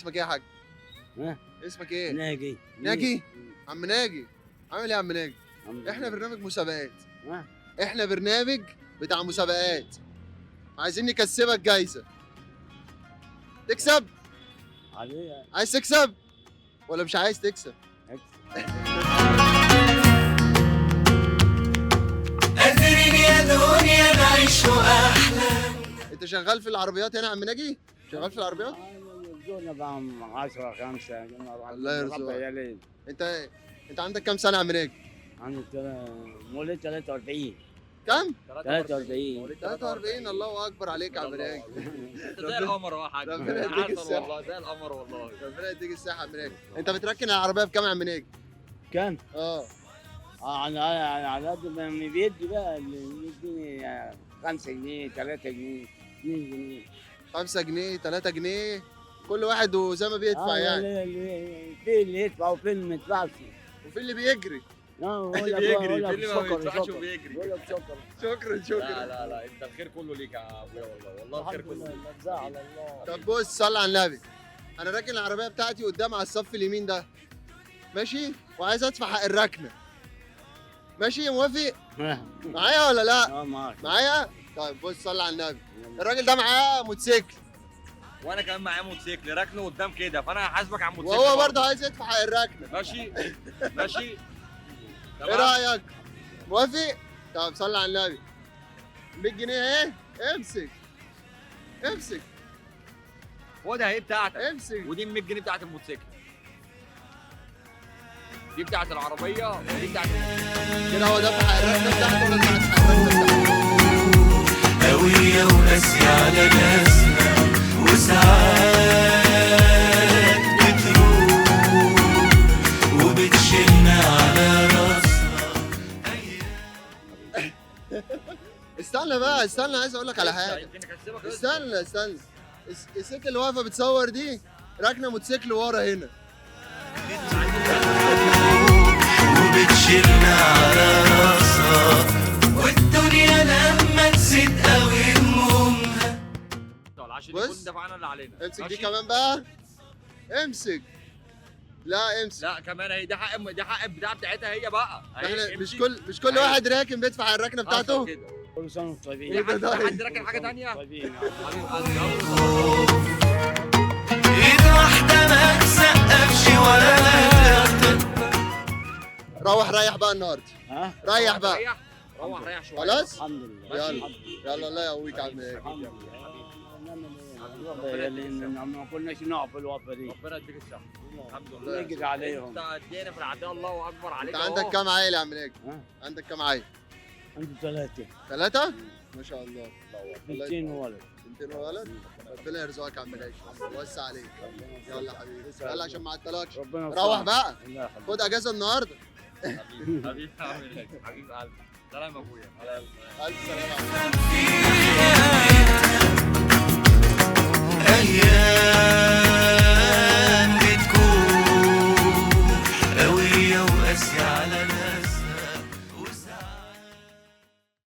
اسمك ايه يا حاج؟ ها؟ اسمك ايه؟ ناجي. ناجي؟ عم ناجي، عامل ايه يا عم ناجي؟ احنا برنامج مسابقات. ها؟ احنا برنامج بتاع مسابقات، عايزين نكسبك جايزة. تكسب؟ عليه. عايز تكسب ولا مش عايز تكسب؟ قادرين يا دنيا نعيش أحلى. انت شغال في العربيات هنا يا عم ناجي؟ شغال في العربيات؟ يرزقنا بقى 10 5. الله يرزقك. انت عندك كام سنة يا عم ناجي؟ عندي مواليد 43. كام؟ 43. 43. الله اكبر عليك يا عم ناجي. انت زي القمر اهو يا حاج. ربنا يديك الصحة. والله زي القمر والله. ربنا يديك الصحة يا عم ناجي. انت بتركن العربية بكام يا عم ناجي؟ كام؟ اه على قد ما بيدي بقى، اللي بيديني 5 جنيه 3 جنيه 2 جنيه. 5 جنيه 3 جنيه، كل واحد وزي ما بيدفع يعني. في اللي يدفع وفي اللي ما يدفعش. وفي اللي بيجري. بيجري، في اللي ما بيدفعش وبيجري. بيقول لك شكرا شكرا شكرا. لا لا لا، انت الخير كله ليك يا ابويا والله، والله الخير كله ليك. على الله. طب بص، صلي على النبي. انا راكن العربية بتاعتي قدام على الصف اليمين ده، ماشي؟ وعايز ادفع حق الركنه، ماشي؟ موافق معايا ولا لا؟ اه معاك. معايا؟ طيب بص، صلي على النبي. الراجل ده معاه موتوسيكل، وانا كمان معايا موتوسيكل راكنه قدام كده، فانا هحاسبك على الموتوسيكل. وهو برضه عايز يدفع حق الركنه. ماشي ماشي. ايه رايك؟ موافق؟ طب صلي على النبي. 100 جنيه اهي، امسك امسك. خدها اهي بتاعتك، امسك. ودي 100 جنيه بتاعت الموتوسيكل، دي بتاعت العربية ودي بتاعت كده. هو دفع الركنه بتاعته ولا دفع الركنه بتاعته؟ قوية وقاسية على ناسنا، وساعات بتروح وبتشيلنا على راسنا. استنى بقى، استنى، عايز اقول لك على حاجة. استنى استنى، الست اللي واقفة بتصور دي راكنه موتوسيكل ورا هنا. وبتشيلنا على راسنا، والدنيا لما تزيد قوي همومها. عشان يكون دفعنا اللي علينا. امسك دي كمان بقى، امسك. لا امسك. لا كمان اهي، ده حق، ده حق البتاع بتاعتها هي بقى. احنا مش كل واحد راكن بيدفع الركنه بتاعته. كل سنة وانتم طيبين. حد راكن حاجة ثانية؟ طيبين. ايد واحدة ما تسقفش ولا تغتب. روح ريح بقى النهارده. ها؟ ريح بقى. روح ريح شوية. خلاص؟ الحمد لله. يلا يلا، الله يقويك يا عم ناجي. الحمد لله. ما كناش نقف الوقفة دي. ربنا يديك الصحة. الحمد لله. نجري عليهم. انت ادينا في العداء. الله اكبر عليك. انت عندك كام عيل يا عم ناجي؟ عندك كام عيل؟ عندي 3. 3؟ ما شاء الله. بنتين وولد. بنتين وولد؟ ربنا يرزقك يا عم ناجي، وسع عليك. يلا حبيبي، يلا عشان ما اعطلكش. روح بقى، خد اجازه النهارده. حبيبي حبيبي يا عم ناجي، حبيب قلبي. سلام يا ابويا. الف سلامه. أيام